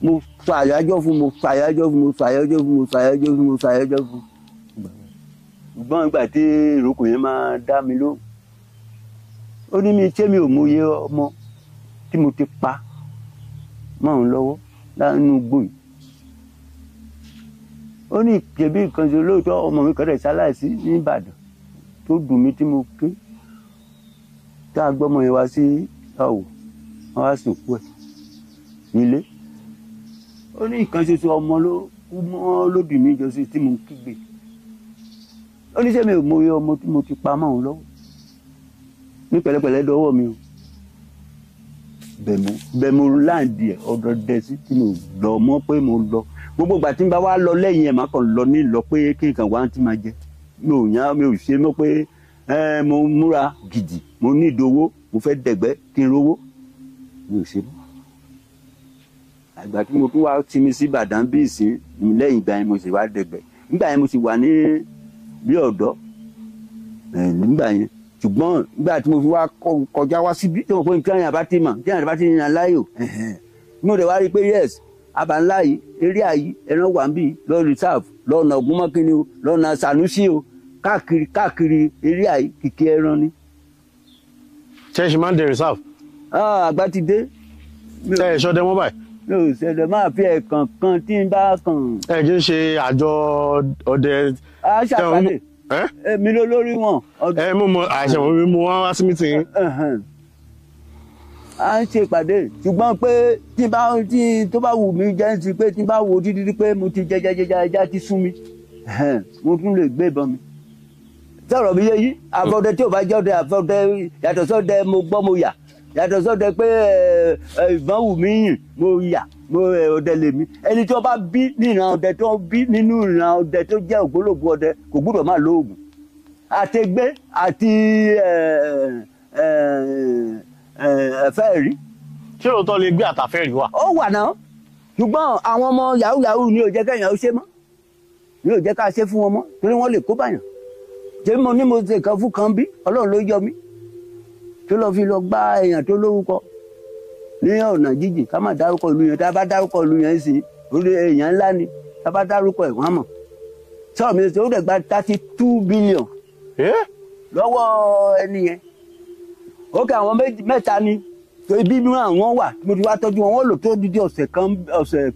Mo sọ àyájọ́ fún, mo sọ àyájọ́ fún, mo sọ àyájọ́ fún, mo sọ àyájọ́ fún, mo sọ àyájọ́ fún. Ṣùgbọ́n ìgbà tí ìrókò yẹn máa dá mi lóhùn, ó ní mi ṣé mi ò mọye ọmọ tí mo ti pa mọ́ òun lọ́wọ́ nínú igbó yìí. Ó ní ìjẹ̀bi nǹkan ṣe lóòótọ́, ọmọ mi kọ́dẹ̀ ṣaláìsí ní Ìbàdàn tó dùn mí tí mo ké. Tá a gbọ́mọ yẹn wá sí Ọ̀wọ̀, wọ́n wá sìnkú ẹ̀ nílé. Ó ní nǹkan ṣoṣo ọmọ ló kú mọ́ lódì mí jọ sí tí mo kígbe. Ó ní ṣé mi ò mọye ọmọ tí mo ti pa mọ́ òun lọ́wọ́. Ní pẹ̀lẹ́pẹ̀lẹ́ dọwọ́ mi o. Bẹ̀ mo láǹdì ẹ̀ ọ̀dọ̀ dẹ sí tí mo lọ mọ́ pé mo lọ. Gbogbo ìgbà tí n bá wá lọ lẹ́yìn ẹ̀ má kàn lọ ní lọ pé kí nǹkan wá ti máa jẹ. Mi ò yán, mi ò ṣe mọ́ pé mo múra gidi, mo ní ìdówó, mo fẹ́ dẹ̀gbẹ́ kí n rówó. Mi ò ṣe mọ́. Àgbà tí mo tún wá sinmi sí Ìbàdàn bí ìsín lẹ́yìn ìgbà yẹn mo sì wá dẹ̀gbẹ́. Nígbà yẹn mo sì wà ní bí ọ̀dọ́ nígbà yẹn. Ṣùgbọ́n nígbà tí mo fi wá kọjá wá síbí tí mo pé nǹkan yẹn bá ti mọ̀, kí yẹn bá ti yàn láyò. Mo dẹ̀ wá rí i pé yes, àbá ńlá yìí, eré àyí, ẹran wà ń bì lọ reserve, lọ́nà Ògúnmọ́kínní o, lọ́nà Sànúsì o, káàkiri káàkiri eré àyí kìkì ẹran ni. Ṣé ẹ ṣì máa ń dé reserve? Àgbà ti dé. Ẹ ṣọdẹ mọ́ báyìí. Mi ò ṣẹlẹ̀ máa fi ẹ̀ẹ̀kan kan tí n bá kàn. Ẹ kì í ṣe àjọ ọdẹ. A ṣàpàdé. Èmi ló lórí wọn. Ẹ mú mọ àṣẹ wọn mi mú wọn wá sí mítìn. À ń ṣe ìpàdé ṣùgbọ́n pé tí bá tí tó bá wù mí jẹ́ ń sí pé tí bá wo dídí pé mo ti jẹ jẹ jẹ jẹ ti sún mi, mo tún lè gbé ìbọn mi. Sọ̀rọ̀ mi yé yí, àfọ̀dẹ tí ò bá jẹ́ ọdẹ àfọ̀dẹ yàtọ̀ sọ́dẹ mo gbọ́ mo yà, yàtọ̀ sọ́dẹ pé ìbọn wù mí yìn mo yà, mo ọdẹ lèmi. Ẹni tí wọ́n bá bí ní ìran ọdẹ tó bí nínú ìran ọdẹ tó jẹ́ ògbólógbòó ọdẹ kò gbúdọ̀ máa lo oògùn. Àtẹgbẹ́ àti ẹ̀fẹ́ rí. Ṣé òótọ́ lè gbé àtàfẹ́ rí wa? Ó wà náà, ṣùgbọ́n àwọn ọmọ yahoo yahoo ni ò jẹ́ kẹ́yìn ó ṣe mọ́, ni ò jẹ́ ká ṣe fún wọn mọ́ torí wọ́n lè kó báyàn. Ṣé mo ní mo ṣe kan fún kan bí Ọlọ́run ló yọ mí tó lọ fi lọ gbá èèyàn tó lórúkọ ní ọ̀nà jíjìn. Ká má dárúkọ ìlú yẹn, tá a bá dárúkọ ìlú yẹn sí orí èèyàn ńlá ni, tá a bá dárúkọ ẹ̀ wọ́n mọ̀. Sọ̀rọ̀ mi ṣe ó dẹ̀ gba 32 billion lọ́wọ́ ẹni yẹn. Ó kẹ́ àwọn mẹ́ta ni ibi mìíràn wọ́n wà mo ti wá tọ́jú wọn, wọ́n lò tó dídí ọ̀sẹ̀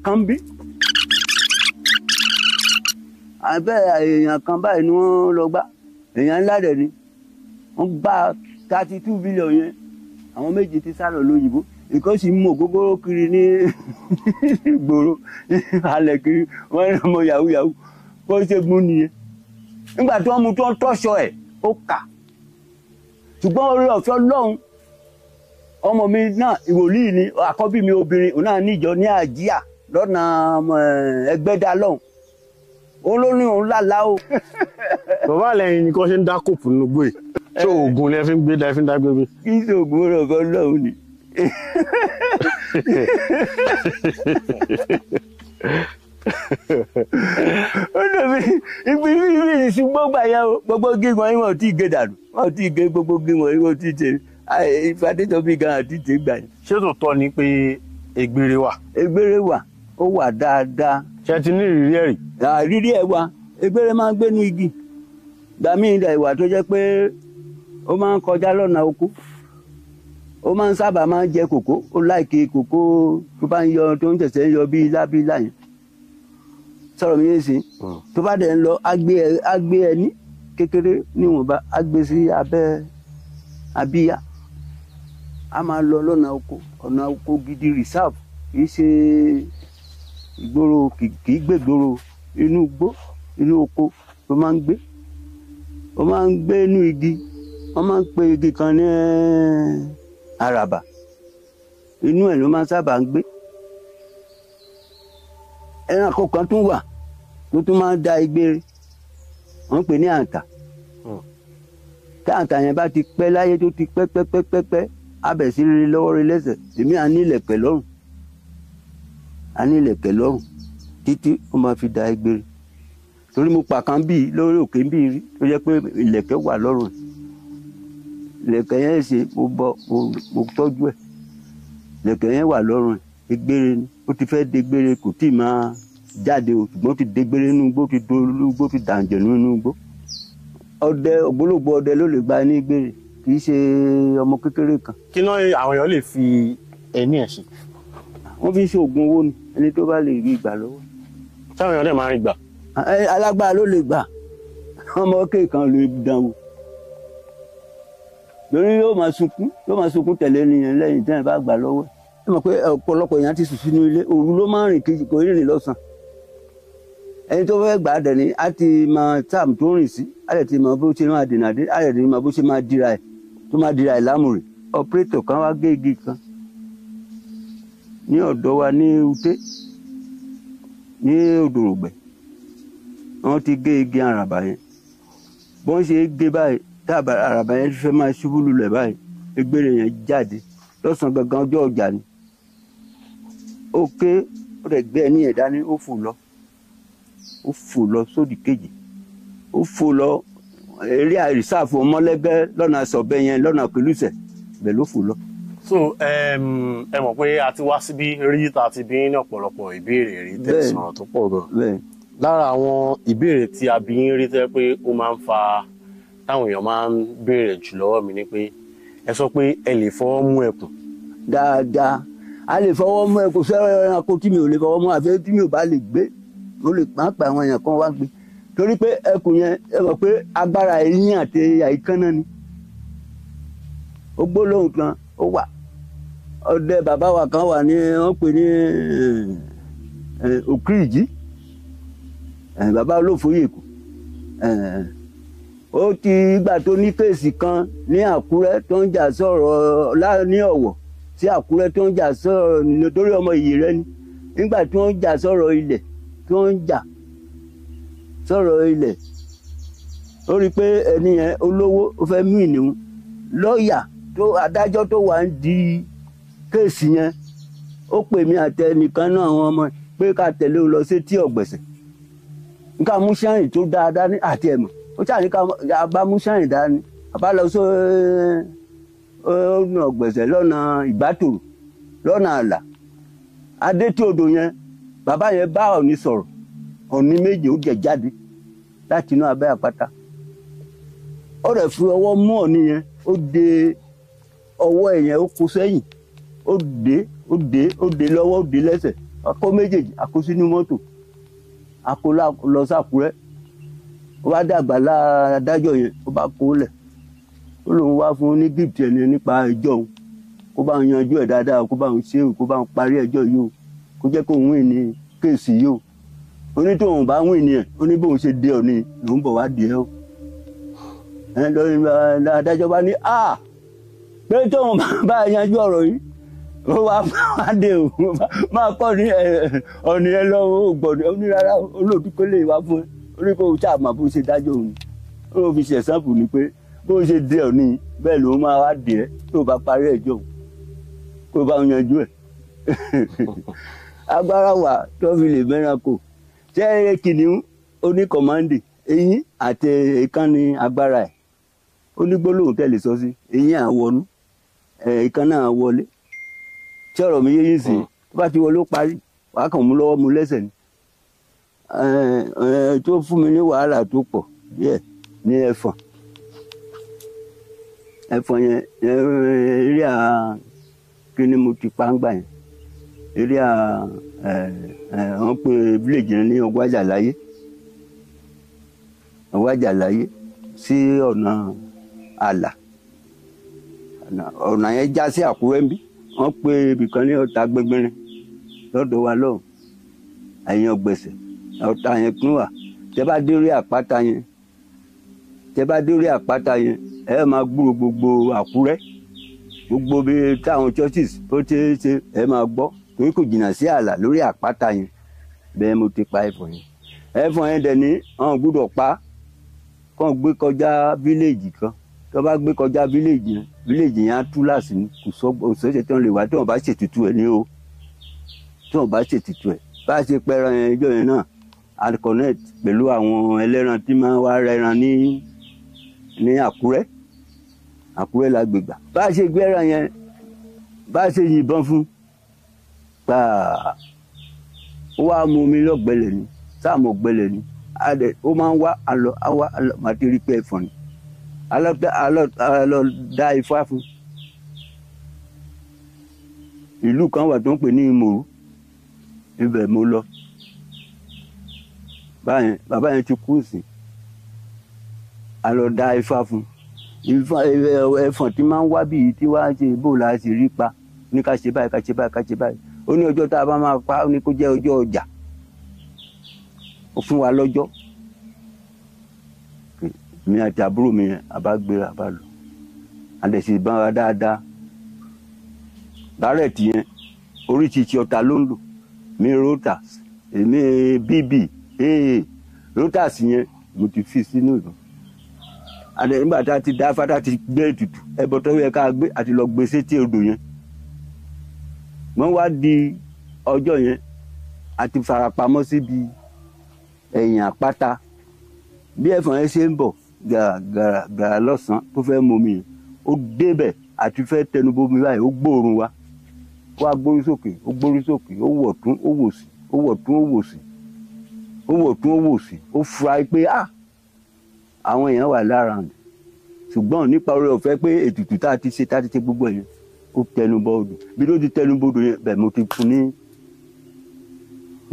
kan bí. Àbẹ́ èèyàn kan báyìí ni wọ́n lọ gbá, èèyàn ńlá dẹ̀ ni wọ́n gba 32 billion yẹn. Àwọn méjì ti sálọ lóyìnbó, ìkan sì mú ògógóró kiri ní ìgboro alẹ̀ kiri, wọ́n ní ọmọ yahoo yahoo bó ṣe mú nìyẹn. Nígbà tí wọ́n mú tí wọ́n tọ́ṣọ ẹ̀ ó kà. Ṣùgbọ́n orí ọ̀fẹ́ Ọlọ́run, ọmọ mi náà ìwòlíì ni, àkọ́bí mi obìnrin òun náà níjọ ní àjíà lọ́nà Ẹgbẹ́dá lọ́hùn. Òun ló ní òun lálàá o. Bàbá lẹ́yìn ni kò ṣe ń dá kòpù nínú gbé. Ṣé oògùn lẹ fi ń gbé lẹ fi ń dá gbé bí? Kì í ṣe oògùn, orí ọ̀fẹ́ Ọlọ́run ni. Ó dàbí ibi ibi ìṣùgbọ́n gbà yẹn o, gbogbo gígan yín wọn ò tí ì gé dànù, wọn ò tí ì gé gbogbo gígan yín wọn ò tí ì ṣe ìfadéjọ bí gan àti ìṣe gbà yẹn. Ṣé tòótọ́ ni pé ègbèrè wà? Ègbèrè wà, ó wà dáadáa. Ṣé ti ní ìrírí ẹ̀ rí? Ìrírí ẹ̀ wà, ègbèrè máa ń gbénu igi. Gbà mí ìdá ìwà tó jẹ́ pé ó máa ń kọjá lọ́nà oko. Ó máa ń sábà máa ń jẹ kòkó, ó láìkè kòkó tó bá ń yọ tó ń tẹ̀sẹ̀ ń yọ bí ilá bí ilá yẹn. Sọ̀rọ̀ mi yé sí, tó bá dẹ̀ ń lọ, á gbé ẹní kékeré níwọ̀nba, á gbé sí abẹ́ abíyá. A máa lọ lọ́nà oko, ọ̀nà oko gidi reserve, kì í ṣe ìgboro, kì í gbègboro, inú igbó, inú oko ló máa ń gbé. Ó máa ń gbé inú igi, wọ́n máa ń pe igi kan ní àràbà, inú ẹ̀ ló máa ń sábà ń gbé. Ẹranko kan tún wà tó tún máa ń da egbére, wọ́n ń pè ní àǹtà. Tí àǹtà yẹn bá ti pẹ́ láyé tó ti pẹ́ pẹ́ pẹ́ pẹ́ pẹ́, á bẹ̀ sí rí lọ́wọ́ rí lẹ́sẹ̀. Èmi à ní ìlẹ̀kẹ̀ lọ́rùn, à ní ìlẹ̀kẹ̀ lọ́rùn títí ó máa fi da egbére. Torí mo pa kan bíi lórí òkè bíi rí tó jẹ́ pé ìlẹ̀kẹ̀ wà lọ́rùn. Ìlẹ̀kẹ̀ yẹn ṣe mo bọ mo tọ́jú ẹ̀. Ìlẹ̀kẹ̀ yẹn wà lọ́rùn, egbére ni. Ó ti fẹ́ dégbére, kò tí ì máa jáde o, ṣùgbọ́n ó ti dégbére nínú igbó, ti dolú igbó, ti dàǹjẹ̀ nínú igbó. Ọdẹ ògbólógbò ọdẹ ló lè gba ní gbére, kì í ṣe ọmọ kékeré kan. Kí náà àwọn èèyàn lè fi ẹní ẹ̀ ṣe? Wọ́n fi ń ṣe oògùn owó ni, ẹni tó bá lè rí ìgbà lọ́wọ́. Táwọn èèyàn dẹ̀ máa ń rí gbà. Alágbára ló lè gbà, ọmọ kéèkan lè dán wò. Lórí yóò máa sunkún, yóò máa sunkún tẹ̀lé ènìyàn lẹ́yìn tí wọ́n bá gbà lọ́wọ́. Ẹ mọ̀ pé ọ̀pọ̀lọpọ̀ èèyàn ti sùn sínú ilé, òru ló máa ń rìn kejì, kò rìn lọ́sàn. Ẹni tó fẹ́ gbà á dẹ̀ ni á ti mọ táàmù tó rìn sí, á dẹ̀ ti mọ bó ṣe máa dènà dé, á dẹ̀ ti mọ bó ṣe máa dira ẹ̀, tó máa dira ẹ̀ lámùrè. Ọ̀pẹ́rẹ́tọ̀ kan wá gé igi kan ní ọ̀dọ̀ wa ní Ute ní Odòrògbẹ̀. Wọ́n ti gé igi àràbà yẹn. Bọ́n ṣe gé báyìí, tá àràbà yẹn fẹ́ máa ṣubú lulẹ̀ báyìí, egbére yẹn jáde lọ́sàn-án gangan ọjọ́ ọjà ni. Ó ké, ó rẹ̀ gbé ẹni yẹn dání, ó fò lọ. Ó fò lọ sódì kejì. Ó fò lọ eré àrísàfò ọmọlẹ́gẹ́ lọ́nà àsọ̀bẹ yẹn lọ́nà Kìlúsẹ̀, bẹ́ẹ̀ ló fò lọ. So ẹ mọ̀ pé a ti wá síbí rí, ta ti bí ní ọ̀pọ̀lọpọ̀ ìbéèrè rí, tẹ́ sọ̀rọ̀ tó pọ̀ gan. Lára àwọn ìbéèrè tí a bí yín rí tẹ́ pé ó máa ń fa táwọn èèyàn máa ń béèrè jù lọ́wọ́ mi ni pé ẹ sọ pé ẹ lè fọwọ́ mú ẹkùn. Dáadáa, a lè fọwọ́ mú ẹkùn, sẹ́rọ̀ ẹranko tí mi ò lè fọwọ́ mú, àfi tí mi ò bá lè gbé, mo lè máa pa àwọn èèyàn kan wá gbé. Torí pé ẹkùn yẹn, ẹ mọ̀ pé agbára eyín àti àìkánná ni. Ó gbólóhùn kan, ó wà. Ọdẹ bàbá wa kan wà ní wọ́n pè ní Òkìrìjì, bàbá Olófoyèkù. Ó ti gbà tó ní kéèsì kan ní Àkúrẹ́ tó ń jà sọ̀rọ̀ ní Ọ̀wọ̀ sí Àkúrẹ́ tó ń jà sọ̀rọ̀ nítorí ọmọ ìyè rẹ ni. Nígbà tí wọ́n ń jà sọ̀rọ̀ ilẹ̀, tí wọ́n ń jà sọ̀rọ̀ ilẹ̀, ó rí i pé ẹni yẹn olówó, ó fẹ́ mú ìníhun. Lọ́ọ̀yà tó adájọ́ tó wà ń di kéèsì yẹn, ó pè mí àtẹnìkan náà àwọn ọmọ pé ká tẹ̀lé òun lọ sí tí ọ̀gbẹ̀sẹ̀. Nǹkan mú sáyìn tó dáadáa ní àti ẹ̀mọ̀, ó ṣáà ní ká bá mú sáyìn dání, a bá lọ sí ọ̀nà ọ̀gbẹ̀sẹ̀ lọ́nà Ìgbàtòrò lọ́nà àlà adé tí odò yẹn. Bàbá yẹn bá Ọ̀ọ̀ni sọ̀rọ̀, Ọ̀ọ̀ni méje ó jẹ jáde láti inú abẹ́ àpáta. Ó rẹ̀ fi ọwọ́ mú Ọ̀ọ̀ni yẹn, ó de ọwọ́ ẹ̀ yẹn, ó kó sẹ́yìn, ó dé, ó dé, ó dé lọ́wọ́, ó dé lẹ́sẹ̀, akó méjèèjì, akó sínú mọ́tò, akó lọ sàkúrẹ́. Ó bá dàgbà ládájọ́ yẹn, ó bá kó lẹ̀, ó lóun wá fún ní gift ẹni nípa ẹjọ́ òun, kó bá òun yanjú ẹ̀ dáadáa, kó bá òun ṣe é, kó bá òun parí ẹjọ́ yìí o, kó jẹ́ kó òun win ní kéèsì yìí o. Onítòun bá win ní ẹ̀, ó ní bóun ṣe dé Ọ̀ọ̀ni lòun bọ̀ wá dé ẹ́ o. Ẹ lórí adájọ́ bá ní a pé tóun bá yanjú ọ̀rọ̀ yìí, ó wá wá dé o, máa kọ́ ní Ọ̀ọ̀ni ẹ lọ́wọ́, ó gbọ̀dọ̀ ó ní rárá, olóòtú kó lè wá fún ẹ. Ó ní kó o ṣáà máa bó ṣe dájọ́ òun, ó lóun fi ṣe ẹ̀sánpù ni pé bó ṣe dé Ọ̀ọ̀ni bẹ́ẹ̀ lòun máa wá dé ẹ tó bá parí ẹjọ́ òun, kó bá òun yanjú ẹ̀. Agbára wà tó fi lè mẹ́ranko. Ṣé kìnìún ó ní kọ̀mándì, eyín àti èékánná agbára ẹ̀, ó ní gbólóhùn tẹ̀lé sọ sí, eyín àwọnú, èékánná àwọlé. Tí ọ̀rọ̀ mi yé yín sí, tó bá ti wọlé ó parí, wàá kàn mú lọ́wọ́ mú lẹ́sẹ̀ ni. Tó fún mi ní wàhálà tó pọ̀ díẹ̀ ní ẹ̀fọ̀n. Ẹ̀fọ̀n yẹn, eré à kí ni mo ti pa ń gbà yẹn, eré à wọ́n pe village yẹn ní Ọgbàjà láyé, Ọgbàjà láyé sí ọ̀nà àlà, ọ̀nà yẹn já sí Àkúrẹ́ nbí. Wọ́n pe ibìkan ní Ọ̀tà Gbẹngbẹrẹ lọ́dọ̀ wa lọ́hùn, ẹ̀yìn ọ̀gbẹ̀sẹ̀ ọ̀tà yẹn kún wà. Tẹ́ bá dé orí àpáta yẹn, tẹ́ bá dé orí àpáta yẹn, ẹ máa gbúrò gbogbo Àkúrẹ́, gbogbo bí táwọn churches tó ṣe é ṣe ẹ máa gbọ́, torí kò jìnnà sí ààlà lórí àpáta yẹn. Bẹ́ẹ̀ mo ti pa ẹ̀fọ̀n yẹn. Ẹ̀fọ̀n yẹn dẹ̀ ní àwọn gbúdọ̀ pa, kàn gbé kọjá fíléèjì kan. Tó bá gbé kọjá fíléèjì yẹn, fíléèjì yẹn á tú láàsì ni, kò sọ òṣèṣe tí wọ́n lè wá tí wọ́n bá ṣètùtù ẹ̀ ní o, tí wọ́n bá ṣètùtù ẹ̀. Bá a ṣe pẹran yẹn ìjọ yẹn náà, a connect pẹ̀lú àwọn ẹlẹ́ran tí máa wá rẹran ní Àkúrẹ́. Àkúrẹ́ la gbégbà. Bá a ṣe gbẹ́ran yẹn, bá a ṣe yìnbọn fún, gbàá Ó wá mú omi lọ́gbẹ̀lẹ̀ ni, sáàmù ọ̀gbẹ̀lẹ̀ ni. Ó máa ń wá àlọ́ àwá àlọ́ màá ti rí pé ẹ̀fọn ni. Alọ́ dá ifá fún. Ìlú kan wà tó ń pè ní Ìmòrú, ibẹ̀ mo lọ. Báyẹn bàbá yẹn ti kú sí. A lọ dá ifá fún. Ifá ẹ̀fọn tí máa ń wá bíi tí wàá ṣe bó la ṣe rí pa ní ká ṣe báyìí, ká ṣe báyìí, ká ṣe báyìí. Ó ní ọjọ́ tá a bá máa pa ó ní kó jẹ́ ọjọ́ ọjà. Ó fún wa lọ́jọ́. Mi àti àbúrò mi yẹn a bá gbéra a bá lọ. A lè ṣe bá wa dáadáa. Bárẹ̀tì yẹn oríṣiríṣi ọ̀tá ló ń lò. Mi rotas, èmi bíbì, ee rotas yẹn mo ti fi sínú ìbọn. Àdé nígbà tá a ti dá fátá ti gbé ètùtù ẹbọ tó yẹ ká gbé àti lọ gbé sétí odò yẹn. Wọ́n wá di ọjọ́ yẹn a ti farapamọ́ síbi ẹ̀yìn àpáta. Bí ẹ̀fọn yẹn ṣe ń bọ̀ gàràgàrà gàrà lọ́sàn-án tó fẹ́ momi yẹn, ó débẹ̀ àti fẹ́ tẹnubomi báyìí, ó gbóòórùn wa. Ó wá gbórí sókè, ó gbórí sókè, ó wọ̀ tún, ó wò sí, ó wọ̀ tún, ó wò sí, ó wọ̀ tún, ó wò sí. Ó fura pé àwọn èèyàn wà lára rẹ̀. Ṣùgbọ́n nípa oore ọ̀fẹ́ pé ètùtù tá a ti ṣe, tá a ti ṣe gbogbo ẹ̀yẹn, ó tẹnubọ odò. Bí ló ti tẹnubodò yẹn, bẹ́ẹ̀ mo ti fún ní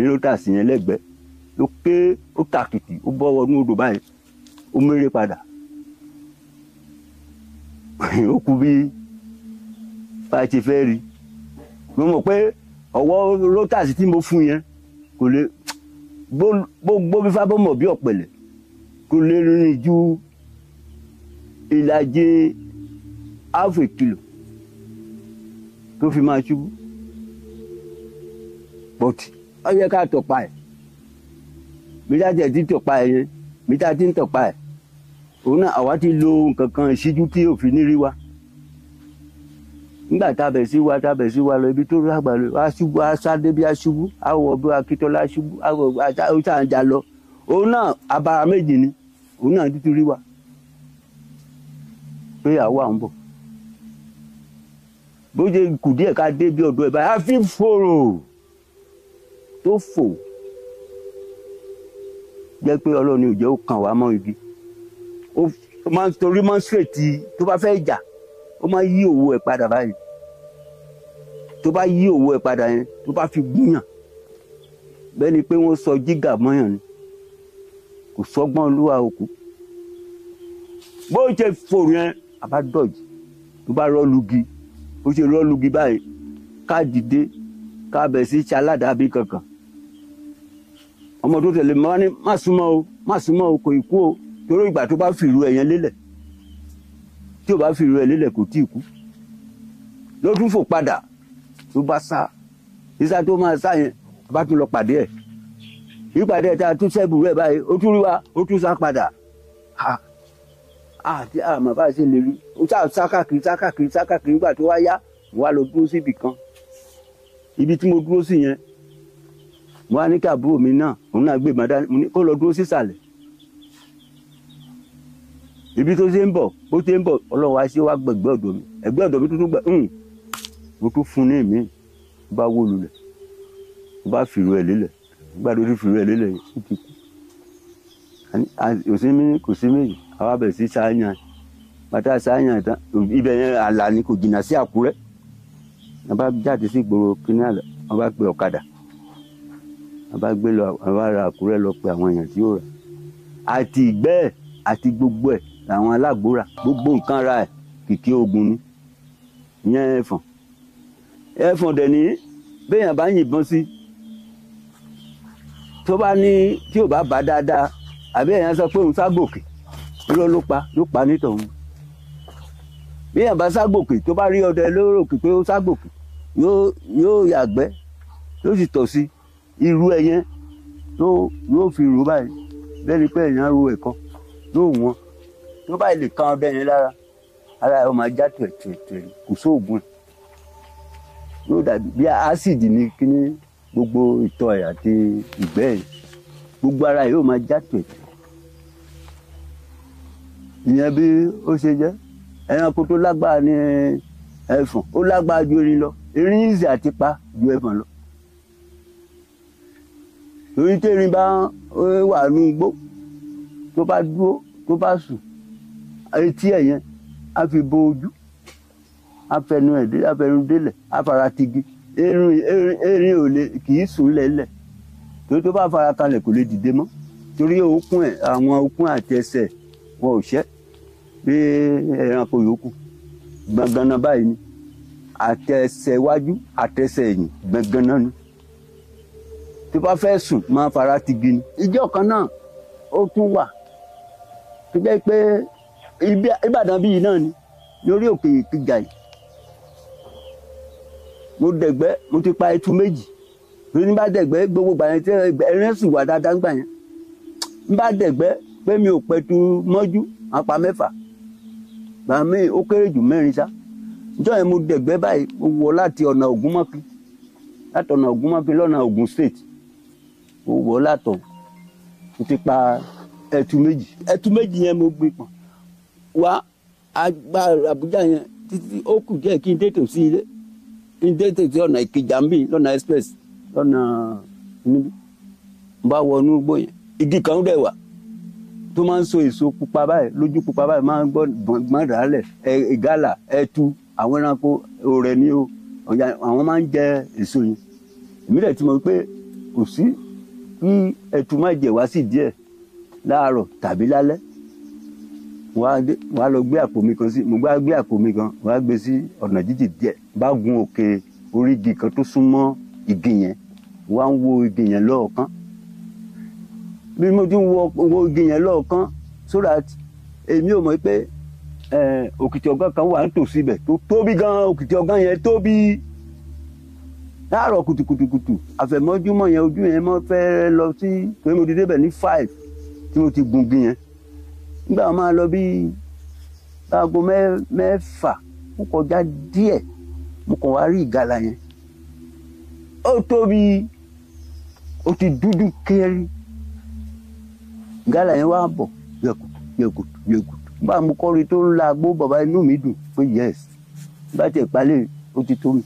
rótàsì yẹn lẹ́gbẹ̀ẹ́. Ló ké, ó tàkìtì, ó bọ́ wọnú odò báyìí, ó méré padà. Ó kú bí bá a ṣe fẹ́ rí. Mo mọ̀ pé ọwọ́ rótàsì tí mo fún yẹn kò lè gbó bí fábọ́mọ̀ bí ọ̀pẹ̀lẹ̀, kò lè rìn ju ìlàjì half a kilo tó fi máa ṣubú. But ó yẹ ká tọpa ẹ̀. Bí tá ti tọpa ẹ̀ yẹn, bí tá ti ń tọpa ẹ̀, òun náà àwa ti lo nǹkan kan ìṣíjú tí òfin ní rí wa. Nígbà tá a bẹ̀ sí wa, tá a bẹ̀ sí wa lọ ibi tó lágbà lọ, a ṣubú, a sáde bí a ṣubú, a wọ̀ bí Akíntọ́lá ṣubú, a wọ̀ ó ṣàn já lọ. Òun náà abara méjì ni, òun náà títí rí wa pé àwa ń bọ̀. Bó ṣe kù díẹ̀ ká dé bí ọ̀dọ̀ ẹ̀ báyìí, a fi fòrò tó fò. Jẹ́ pé Ọlọ́run ni ò jẹ́ ó kàn wá mọ́ igi. Ó máa ń torí máa ń ṣètì tó bá fẹ́ jà, ó máa yí òwò ẹ̀ padà báyìí. Tó bá yí òwò ẹ̀ padà yẹn, tó bá fi gúnyàn, bẹ́ẹ̀ ni pé wọ́n sọ jígà mọ́yàn ni. Kò sọ́gbọ́n olúwa òkú. Bó ṣe fòrò yẹn, a bá dọ̀jì, tó bá rọ́ọ̀lùgì, ó ṣe rọ́ọ̀lùgì báyìí, ká dìde, ká bẹ̀ sí ṣaládàbí kankan. Ọmọ tó tẹ̀lé mi wá ní má súnmọ́ o, má súnmọ́ o, kò ì kú o. Torí ìgbà tó bá fìrù ẹ̀ yẹn lélẹ̀, tí ò bá fìrù ẹ̀ lélẹ̀ kò tí ì kú. Ló tún fò padà, tó bá sá, sísá tó máa sá yẹn, a bá tún lọ pàdé ẹ̀. Ìpàdé ẹ̀ tá a tún sẹ́bù rẹ̀ báyìí, ó tún rí wa, ó tún sá padà. Àti àmọ́ bá a ṣe lè rí, ó sá sá káàkiri, sá káàkiri, sá káàkiri. Nígbà tó wá yá, mo wá lọ dúró síbì kan. Ibi tí mo dúró sí yẹn, mo wá ní kí àbúrò mi náà, òun náà gbé ìbọn dání, mo ní kó lọ dúró sísàlẹ̀. Ibi tó ṣe ń bọ̀, bó ṣe ń bọ̀, Ọlọ́run wá ṣe wá gbẹ̀gbẹ́ ọ̀dọ̀ mi. Ẹ̀gbẹ́ ọ̀dọ̀ mi tuntun gbẹ, mo tún fún ní ìmí, mo bá wó lulẹ̀, mo bá fìrù ẹ̀ lélẹ̀. Nígbà tó ti fìrù ẹ̀ lélẹ̀, ó ti kú. Kò sí méjì, àwa bẹ̀rẹ̀ sí sáyàn. Bàtà sáyàn tán, ibẹ̀ yẹn àlà ni, kò jìnnà sí Àkúrẹ́. Wọ́n bá jáde sí ìgboro kíní àlà, wọ́n bá pe ọ̀kadà. Wọ́n bá gbé lọ, wọ́n bá ra Àkúrẹ́ lọ pe àwọn èèyàn tí ó rà. Àti ìgbẹ́ ẹ̀ àti gbogbo ẹ̀ làwọn alágbóra, gbogbo nǹkan ra ẹ̀ kìkì ogun ni. Ìyẹn ẹ̀fọ̀n. Ẹ̀fọ̀n dẹ̀ ní béèyàn bá yìnbọn sí, tó bá ní tí ò bá bá dáadáa, àbí èèyàn sọ pé òun ságòkè, irọ́ ló pa, ló pa nítọ̀hún. Bí èèyàn bá ságòkè, tó bá rí ọdẹ lórókè pé ó ságòkè, yóò yàgbẹ́, yóò sì tọ̀ sí irú ẹ yẹn, yóò fi rò báyìí, bẹ́ẹ̀ ni pé èèyàn ro ẹ̀kọ́, yóò wọ́n. Tó báyìí lè kan ọdẹ yẹn lára, ara ẹ̀ ó máa já tẹ̀tẹ̀tẹ̀, kò sóògùn ẹ̀. Yóò dàbí bí ásìdì ní kíní gbogbo ìtọ̀ ẹ̀ àti ìgbẹ́ ẹ̀, gbogbo ara ẹ̀ yóò máa já tẹ̀tẹ̀. Ìyẹn bí ó ṣe jẹ́. Ẹranko tó lágbára ní ẹfọ̀n, ó lágbára ju erin lọ. Erin ìzì àti pa ju ẹfọ̀n lọ. Torí tẹ́rin bá wà nú igbó tó bá dúró tó bá sùn, etí ẹ̀ yẹn á fi bo ojú, á fẹnu ẹ̀ dé, á fẹnu délẹ̀, á fara tigi. Erin ò lè kì í sùn lẹ́lẹ̀, torí tó bá fara kalẹ̀ kò lè dìde mọ́, torí okùn ẹ̀, àwọn okùn àti ẹsẹ̀ wọn ò ṣẹ́ bí ẹranko yòókù. Gbọ̀ngànà báyìí ni àtẹsẹ̀ iwájú àtẹsẹ̀ ẹ̀yìn, gbọ̀ngànà ni. Tó bá fẹ́ sùn máa fara tigi ni. Ìjọ kan náà ó tún wà tó jẹ́ pé Ìbàdàn bíi náà ni, lórí òkè Ìkìjà yìí. Mo dẹ̀gbẹ́, mo ti pa ẹtu méjì. Torí ní bá dẹ̀gbẹ́ gbogbo gbà yẹn tí ẹran sì wà dáadáa ń gbà yẹn. N bá dẹ̀gbẹ́ pé mi ò pẹtu mọ́jú, màá pa mẹ́fà. Gbà mí ó kéré jù mẹ́rin ṣá. Ìjọ yẹn mo dẹ̀gbẹ́ báyìí, mo wọ̀ láti ọ̀nà Ògúnmọ́kin, láti ọ̀nà Ògúnmọ́kin lọ́nà Ògùn State. Mo wọ̀ látọ̀, mo ti pa ẹtu méjì. Ẹtu méjì yẹn mo gbé pọ̀n wá agbá Àbújá yẹn títí ó kù díẹ̀ kí n tètè sí ilé, kí n tètè sí ọ̀nà Ìkìjà ń bì lọ́nà express lọ́nà níbí. Mo bá wọnú igbó yẹn, igi kan dẹ̀ wà tó máa ń so èso pupa báyìí, lójú pupa báyìí, máa ń gbọ́ gbọ́n dàálẹ̀, ìgalà, ẹtu, àwọn ẹranko òrẹ̀ ni o, àwọn máa ń jẹ èso yẹn. Èmi dẹ̀ ti mọ̀ pé kò sí kí ẹtu má jẹ wá sí díẹ̀ láàárọ̀ tàbí lálẹ́. Wàá lọ gbé àpò mi kan sí, mo gbá gbé àpò mi kan, wàá gbé sí ọ̀nà jíjìn díẹ̀, bá gun òkè orí igi kan tó súnmọ́ igi yẹn, wàá ń wo igi yẹn lọ́ọ̀kan. Bí mo ti ń wo igi yẹn lọ́ọ̀kan, so that èmi ò mọ̀ pé òkìtì ọ̀gán kan wà nítòsí ibẹ̀ tó tóbi gan. Òkìtì ọ̀gán yẹn tóbi. Láàárọ̀ kùtùkùtùkùtù àfẹ̀mọ́júmọ́ yẹn, ojú yẹn mọ́ fẹ́ lọ sí, pé mo ti débẹ̀ ní 5 tí mo ti gun igi yẹn. Nígbà wọn máa lọ bí aago 6 mo kọjá díẹ̀, mo kàn wá rí ìgalà yẹn. Ó tóbi, ó ti dúdú kéré. Ìgalà yẹn wá bọ̀ yẹkùtù yẹkùtù yẹkùtù. Nígbà mo kọ́ rí tó ń la agbó, bàbá, inú mi dùn pé yes, bá tiẹ̀ palẹ̀ ó ti tó mi.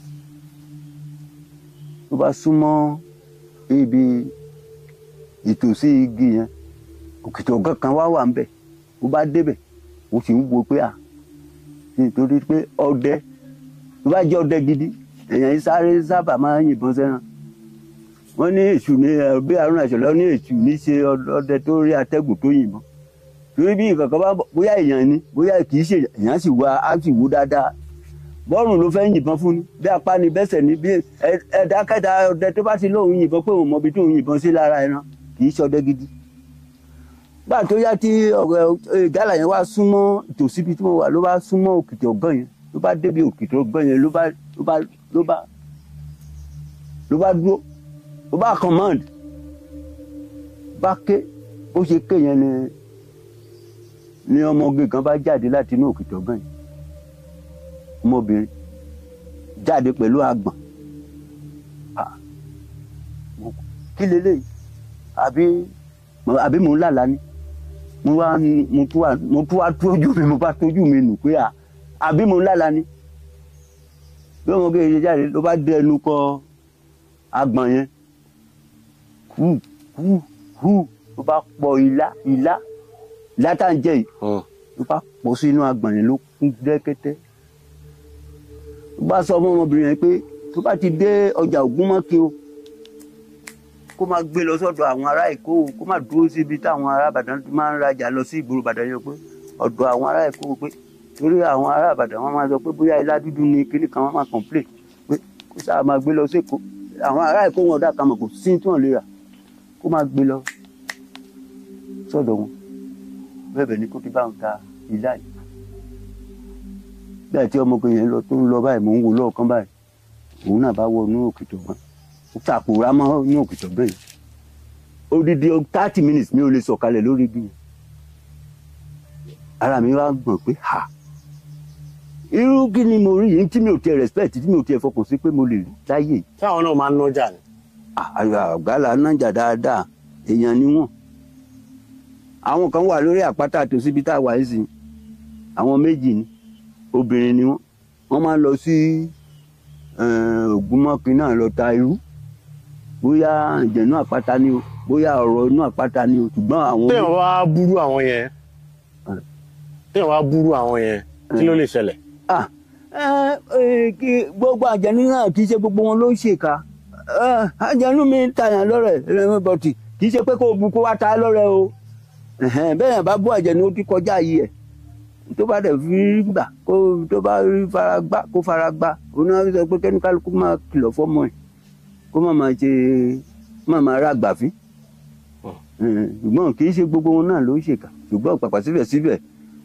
Tó bá súnmọ́ ibi ìtòsí igi yẹn, òkìtì ọ̀gán kan wá wà ńbẹ̀. Ó bá débẹ̀, ó sì ń wo pé à, nítorí pé ọdẹ tó bá jẹ́ ọdẹ gidi, èèyàn yìí sáré sábà máa ń yìnbọn sẹ́ran. Wọ́n ní èṣù ní bí Àrùn Àṣọlá ní èṣù ní ṣe ọdẹ tó rí atẹ́gùn tó yìnbọn. Torí bí nǹkan kan bá bọ̀, bóyá èèyàn ni, bóyá kì í ṣe èèyàn, sì wá á sì wò dáadáa. Bọ́ọ̀rùn ló fẹ́ yìnbọn fún ni, bí apá ni, bẹ́sẹ̀ ni, bí ẹ̀dákẹ́dá. Ọdẹ tó bá ti lóun yìnbọn pé òun mọ ibi tó ń yìnbọn sí lára ẹran, kì í ṣe ọdẹ gidi. Gbà tó yá tí ọ̀rẹ́ ìgalà yẹn wá súnmọ́ ìtòsí ibi tí mo wà, ló bá súnmọ́ òkìtì ọ̀gán yẹn, ló bá débi òkìtì ọ̀gán yẹn, ló bá dúró, ló bá command, bá ké. Bó ṣe ké yẹn ni ọmọge kan bá jáde láti inú òkìtì ọ̀gán yẹn. Ọmọbìnrin jáde pẹ̀lú àgbọ̀n. Ah, kí leléyìí? Àbí mò ń lálàá ni? Mo wá mo tún wá tójú mi, mo bá tójú mi nù pé à, àbí mò ń lálàá ni? Bí ọmọge yẹn jáde, ló bá dé ẹnu kọ àgbọ̀n yẹn, hù hù hù, ló bá pọ̀ ilá, ilá, ilá tá à ń jẹ yìí, ló bá pọ̀ sínú àgbọ̀n yẹn, ló kún dẹ́kẹ́tẹ́. Ló bá sọ fún ọmọbìnrin yẹn pé tó bá ti dé ọjà Ògúnmọ́kin o, kó máa gbé lọ sọ́dọ̀ àwọn ará Èkó o, kó má dúró síbi táwọn ará Ìbàdàn máa ń rajà lọ sí ìgboro Ìbàdàn yẹn, pé ọ̀dọ̀ àwọn ará Èkó o, pé torí àwọn ará Ìbàdàn wọn máa sọ pé bóyá ilá dúdú ni kíní kan, wọn máa complain, pé kó sáà máa gbé lọ sí Èkó. Àwọn ará Èkó wọn ọ̀dà kan mọ̀, kò sí tí wọ́n lè rà, kó máa gbé lọ sọ́dọ̀ wọn. Bẹ́ẹ̀ bẹ́ẹ̀ ni kó ti bá wọn ta ilá yìí. Bí àti ọmọkùnrin yẹn lọ tó ń lọ báyìí, mò ń wò lọ́ọ̀kan báyìí, òun náà bá wọ inú òkìtì ọ̀gbọ́n, ó tàkùrá mọ́ inú òkìtì ọ̀gbọ́n yìí. Odidi 30 minutes mi ò lè sọ̀kalẹ̀ lórí igi yẹn. Ara mi wá gbọ̀n pé ha, irú kí ni mo rí yìí tí mi ò tiẹ̀ respect, tí mi ò tiẹ̀ fọkàn sí pé mo lè rí láyé yìí? Táwọn náà máa ń nájà ni? Àgbàlá nájà dáadáa, èèyàn ni wọ́n. Àwọn kan wà lórí àpáta tó síbi tá a wà yìí sí, àwọn méjì ni, obìnrin ni wọ́n. Wọ́n máa ń lọ sí Ògúnmọ́kin náà lọ ta irú, bóyá ìjẹ̀nú àpáta ni o, Bóyá ọ̀rọ̀ inú àpáta ni o, ṣùgbọ́n àwọn. Téèyàn wá búrú àwọn yẹn, téèyàn wá búrú àwọn yẹn, kí ló lè ṣẹlẹ̀? Gbogbo àjẹnú náà kì í ṣe gbogbo wọn ló ń ṣèkà. Àjẹnú mi tàyàn lọ́rẹ̀ bọ̀tì, kì í ṣe pé kó o bu kó wá ta lọ́rẹ̀ o. Bẹ́ẹ̀ yẹn bá bú àjẹnú ó ti kọjá yìí ẹ̀, tó bá dẹ̀ fi gbà kó tó bá rí fara gbá kó fara gbá. Òun náà sọ pé kẹ́nìkálukú máa kìlọ̀ fọ́mọ ẹ̀ kó má máa ṣe má máa rà gbàfín. Ṣùgbọ́n kì í ṣe gbogbo wọn náà ló ń ṣèkà, ṣùgbọ́n pàpà síbẹ̀síbẹ̀